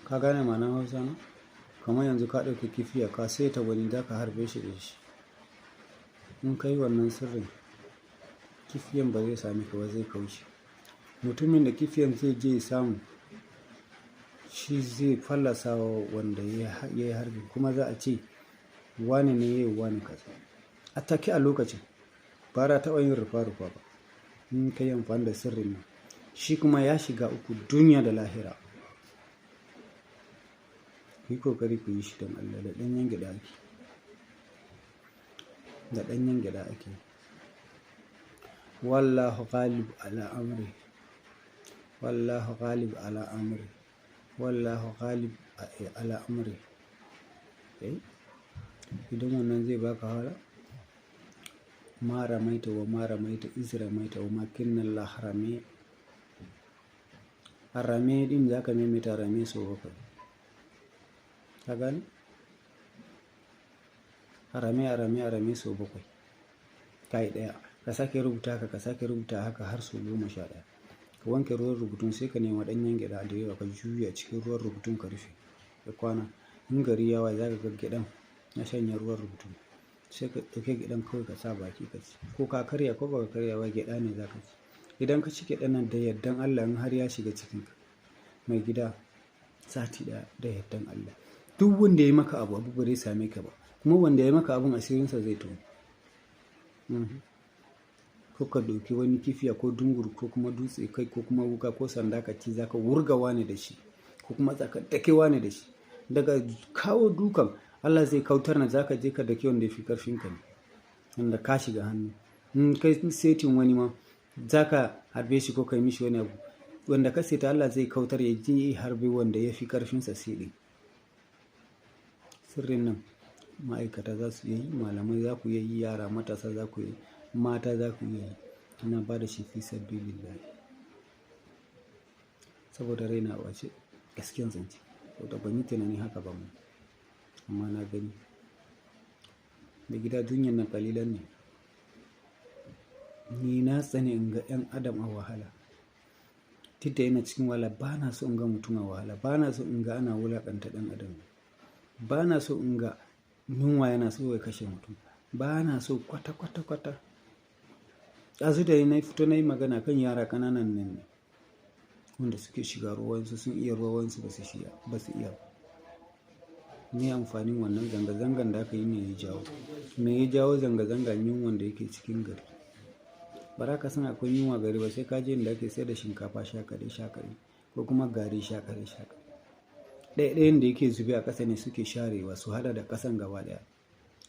Ka gane ma'anar Hausa na? Kamar yanzu ka ɗauki kifiya ka saita wani za ka harbe shi da shi. In ka yi wannan sirrin, kifiyan ba zai same ka ba, zai kauce. Mutumin da kifiyan zai je ya samu, shi zai fallasa wa wanda ya yi harbi, kuma za a ce wane ne ya yi wane kaza. A take a lokacin ba za a taɓa yin rufa-rufa ba. In ka yi amfani da sirrin nan, shi kuma ya shiga uku duniya da lahira. Ku yi ƙoƙari ku yi shi don Allah. Da ɗanyen gyaɗa ake. Da ɗanyen gyaɗa ake. Wallahu ghalib ala amri. Wallahu ghalib ala amri. Wallahu ghalib ala amri. Eh? Idan wannan zai baka wahala, ma ramaita wa ma ramaita iz ramaita walakinna Allah rame. Rame ɗin za ka maimaita rame sau bakwai. Ka gane? Rame, rame, rame sau bakwai. Ka yi ɗaya. Ka sake rubuta haka, ka sake rubuta haka har sau 11. Ka wanke ruwan rubutun, sai ka nema ɗanyen gyaɗa da yawa, ka juya cikin ruwan rubutun, ka rufe. Ya kwana. In gari ya waye, za ka ga gyaɗan ya shanye ruwan rubutun. Sai ka ɗauki gyaɗan kawai ka sa baki ka ci. Ko ka karya ko ba ka karya ba, gyaɗa ne za ka ci. Idan ka ci gyaɗan nan, da yardan Allah, in har ya shiga cikinka, mai gida, sati ɗaya, da yardan Allah, duk wanda ya yi maka abu, abu ba zai same ka ba. Kuma wanda ya yi maka abun, asirinsa zai tono. Ko ka ɗauki wani kifiya ko dungur ko kuma dutse kai ko kuma wuka ko sanda, ka ci za ka wurga wane da shi ko kuma za ka dake wane da shi. Daga kawo dukan, Allah zai kautar na za ka je ka dake wanda ya fi ƙarfinka ne. Wanda ka shiga hannu. In kai setin wani ma za ka harbe shi ko ka yi mishi wani abu. Wanda ka seta, Allah zai kautar ya je ya harbi wanda ya fi ƙarfinsa sai. Sirrin nan ma'aikata za su iya yi, malamai za ku iya yi, yara matasa za ku iya yi, mata za ku iya yi. Ina ba da shi fi sabilillahi. Saboda raina a ɓace, gaskiyan zance. Saboda ban yi tunanin haka ba ma. Amma na gani. Mai gida, duniyan nan ƙalilan ne. Ni na tsani in ga 'yan adam a wahala. Duk da ina cikin wahala, bana so in ga mutum a wahala. Bana so in ga ana wulaƙanta ɗan adam. Bana so in ga yunwa yana so ya kashe mutum. Bana so kwata kwata kwata. Ɗazu da na fito na yi magana kan yara ƙananan nan ne wanda suke shiga ruwa, wasu sun iya ruwa, wasu ba su iya ba. Me amfanin wannan zanga-zangan da aka yi? Me ya jawo? Me ya jawo zanga-zanga? Yunwan da yake cikin gari. Ba za ka san akwai yunwa gari ba sai ka je inda ake sayar da shinkafa shakare shakare ko kuma gari shakare shakare. Ɗaya ɗayan da yake zube a ƙasa ne suke sharewa, su haɗa da ƙasan gaba ɗaya.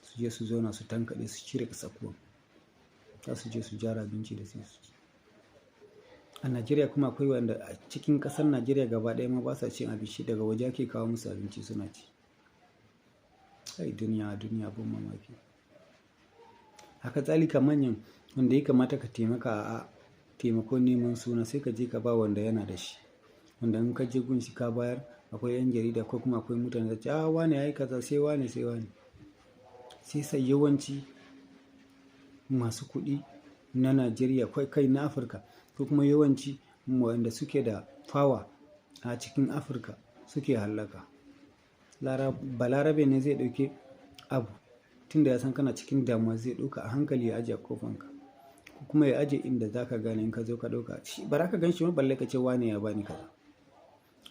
Su je su zauna, su tankaɗe, su cire tsakuwan. Za su je su gyara abinci da sai su ci. A Najeriya kuma akwai wanda a cikin ƙasar Najeriya gaba ɗaya ma basa cin abinci, daga waje ake kawo musu abinci suna ci. Ai duniya, duniya abin mamaki. Haka zalika manyan wanda ya kamata ka taimaka a taimako neman suna, sai ka je ka ba wanda yana da shi. Wanda in ka je gun shi ka bayar, akwai 'yan jarida ko kuma akwai mutane da ce, "A wane yayi kaza, sai wane, sai wane." Sai sai yawanci masu kuɗi na Najeriya kai na Afirka, ko kuma yawanci wanda suke da power a cikin Afirka suke hallaka. Balarabe ne zai ɗauki abu tun da ya san kana cikin damuwa, zai ɗauka a hankali ya ajiye a ƙofanka ko kuma ya ajiye inda za ka gane in ka zo ka ɗauka. Ba za ka gan shi ba balle ka ce wane ya bani kaza.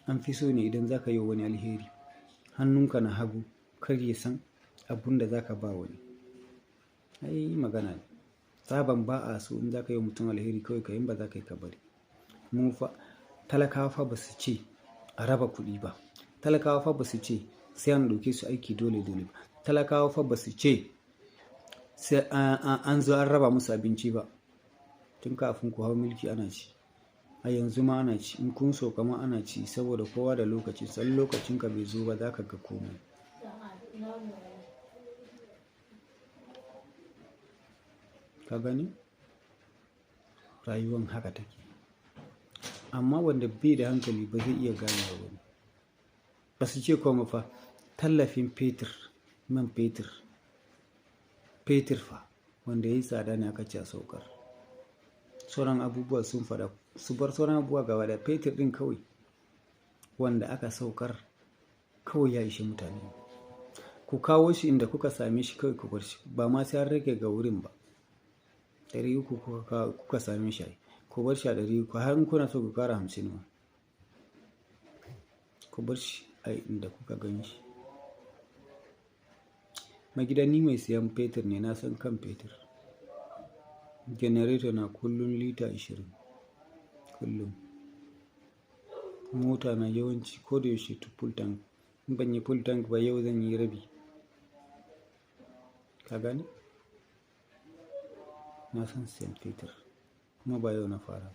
An fi so ne idan za ka yi wa wani alheri, hannunka na hagu kar ya san abun da za ka ba wani. Ai magana ne. Tsaban ba a so in za ka yi wa mutum alheri kawai ka yi, ba za ka yi ka bari. Mu fa talakawa fa ba su ce a raba kuɗi ba. Talakawa fa ba su ce sai an ɗauke su aiki dole dole ba. Talakawa fa ba su ce sai an zo an raba musu abinci ba. Tun kafin ku hau mulki ana ci. A yanzu ma ana ci. In kun sauka ma ana ci, saboda kowa da lokacinsa. In lokacin ka bai zo ba, za ka ga komai. Ka gani? Rayuwan haka take. Amma wanda bai da hankali ba zai iya ganewa ba ne. Ba su ce komai fa. Tallafin fetur, man fetur, fetur fa wanda yayi tsada ne aka ce a saukar. Sauran abubuwa sun faɗa, su bar sauran abubuwa gaba ɗaya, fetur ɗin kawai wanda aka saukar. kawai ya ishe mutane. Ku kawo shi inda kuka same shi kawai ku bar shi, ba ma sai an rage ga wurin ba. 300 kuka same shi, ku bar shi a 300, har in kuna so ku kara 50 ma. Ku bar shi a inda kuka gan shi. Mai gida, ni mai siyan fetur ne, na san kan fetur. Generator na kullum lita 20 kullum. Mota na yawanci ko da yaushe full tank. In ban yi full tank ba yau, zan yi rabi. Ka gane? Na san siyan fetur kuma ba yau na fara.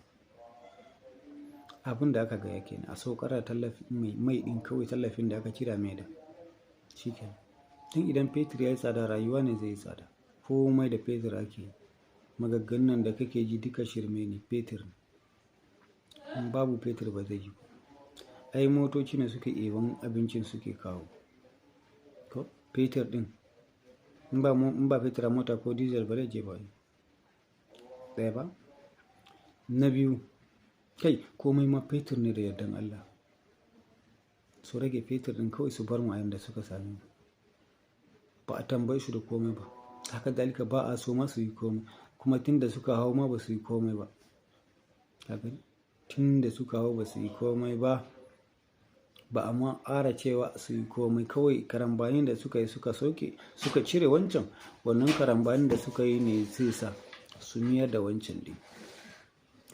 Abin da aka gaya kenan, a saukar da tallafin mai ɗin kawai, tallafin da aka cire mai da shi kenan. Tun idan fetur ya yi tsada, rayuwa ne zai yi tsada. Komai da fetur ake yi. Maganganun da kake ji duka shirme ne, fetur ne. In babu fetur ba zai yi ba. Ai motoci ne suke ɗeban abincin suke kawo. Ko fetur ɗin, in ba fetur a mota ko diesel ba zai je ba. Ɗaya ba. Na biyu, kai, komai ma fetur ne da yardan Allah. Su rage fetur ɗin kawai, su bar mu a yanda suka same mu. Ba a tambaye su da komai ba. Haka zalika ba a so ma su yi komai. Kuma tun da suka hau ma ba su yi komai ba. Ka gani? Tun da suka hau ba su yi komai ba. Ba a ma ƙara cewa su yi komai, kawai karambanin da suka yi suka sauke, suka cire wancan. Wannan karambanin da suka yi ne zai sa su miyar da wancan ɗin.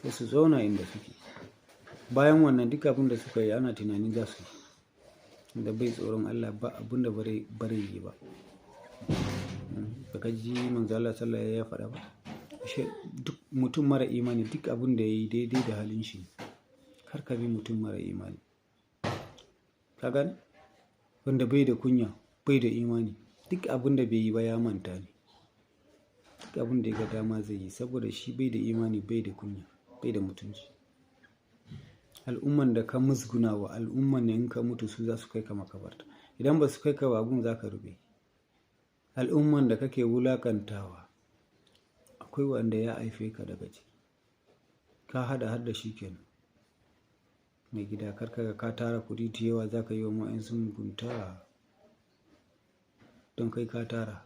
Sai su zauna inda suke. Bayan wannan, duk abin da suka yi ana tunanin za su yi. Da bai tsoron Allah ba abun da bare yi ba. Ba ka ji Manzon Allah sallallahu alaihi ya faɗa ba? Duk mutum mara imani, duk abun da ya yi daidai da halin shi. Kar ka bi mutum mara imani. Ka gane? Wanda bai da kunya, bai da imani, duk abun da bai yi ba ya manta ne. Duk abun da ya ga dama zai yi saboda shi bai da imani, bai da kunya, bai da mutunci. Al'umman da ka musguna wa, al'umman ne in ka mutu su za su kai ka makabarta. Idan ba su kai ka ba, gun za ka ruɓe. Al'umman da kake wulakantawa, akwai wanda ya haife ka daga ciki. Ka haɗa har da shi kenan. Mai gida, kar ka ga ka tara kuɗi da yawa za ka yi wa wa'yansu mugunta. Don kai ka tara.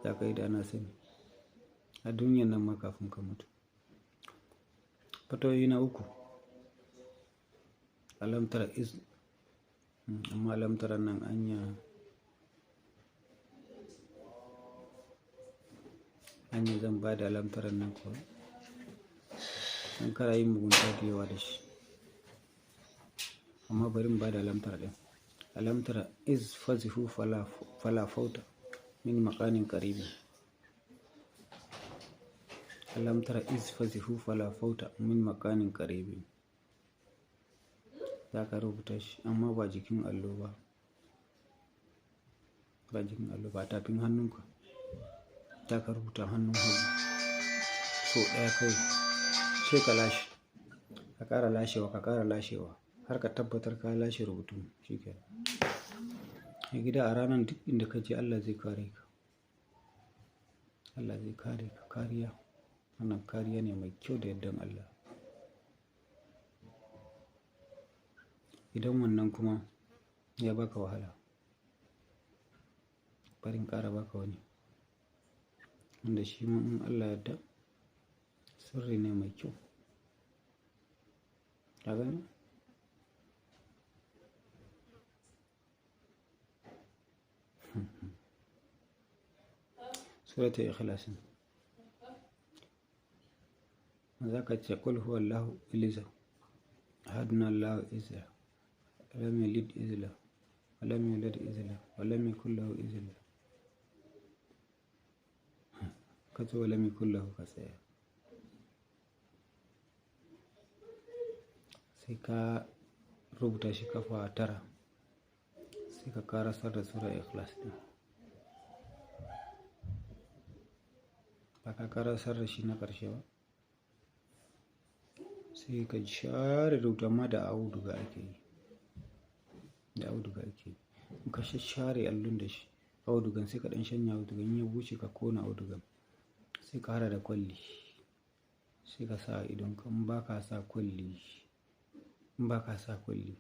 Za ka yi da na sani. A duniyan nan ma kafin ka mutu. Fatoyi na uku. Alam tara is, amma alam tara nan anya zan ba da alam tara nan kuwa. Don kar a yi mugunta da yawa da shi. Amma bari in ba da alam tara ɗin. Alam tara iz fazihu fala fauta min maqamin qaribi. Alam tara iz fazihu fala fauta min maqamin qaribi. Za ka rubuta shi amma ba jikin allo ba. Ba jikin allo ba, tafin hannunka. Za ka rubuta hannun hagu. So ɗaya kawai. Sai ka lashe. Ka ƙara lashewa, ka ƙara lashewa har ka tabbatar ka lashe rubutun. Shi kenan. Mai gida, a ranar duk inda ka je Allah zai kare ka. Allah zai kare ka, kariya. Wannan kariya ne mai kyau da yardan Allah. Idan wannan kuma ya baka wahala, bari in ƙara baka wani. Wanda shi ma in Allah yadda sirri ne mai kyau. Ka gane? Suratul Ikhlas. Za ka ce qul huwallahu iliza. Ahadun Allahu izla. Lam yalid izla. Wa lam yulad izla. Wa lam yakul lahu izla. Ka ce wa lam yakul lahu, ka tsaya. Sai ka rubuta shi kafa 9. Sai ka karasar da sura Ikhlas ɗin. Ba ka karasar da shi na ƙarshe ba. Sai ka share rubutu, amma da auduga ake yi. Da auduga ake yi. In ka shashshare allon da shi, audugan, sai ka ɗan shanya audugan, in ya bushe ka ƙona audugan. Sai ka haɗa da kwalli. Sai ka sa a idonka. In ba ka sa kwalli, in ba ka sa kwalli.